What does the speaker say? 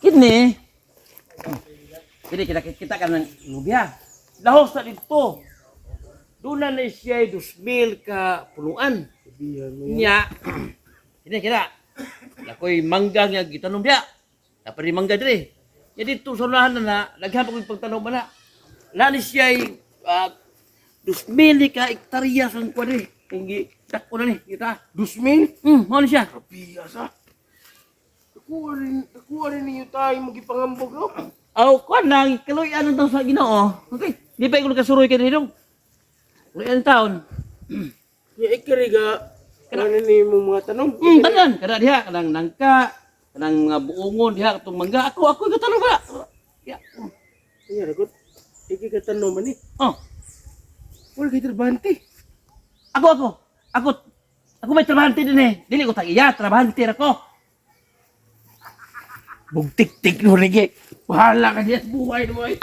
Kini. Kini kita kita ka ng lubya. Lahos na dito. Doon na na siya 2,000 ka punuan. Sabihan mo yan. Nya. Kini kira. Ako'y mangga nga gitanom diya. Dapat rin mangga dire. Ya dito sa unahan na na, laghan pa ko'y pagtanom na. Na ni siya ay 2,000 ka hektarya sa kuwan ni. Hindi, dako na ni, kita. 2,000? Mao ni siya. Kapiya sa. Nakuha rin ninyo tayo magipangambog, no? Aw, kuan lang, kaluyan ang taon sa Ginoo. Okay. Di pa ko nakasuroy kay dito. Kaluyan ang taon. Ya, ikariga. Ano ni mo mga tanong? Tanan kada diha kanang nangka, kanang mga buongon diha katong mangga. Ako ako gatanong ba? Ya. Iya, ragot. Iki ka tanong man eh. Oh, Wala kay trabante. ako ako. Ako ako may trabahante din eh. Dili ko tag iya, trabahante ra ko. Bugtik-tik no rigi. Bahala ka diyan buhay mo ay.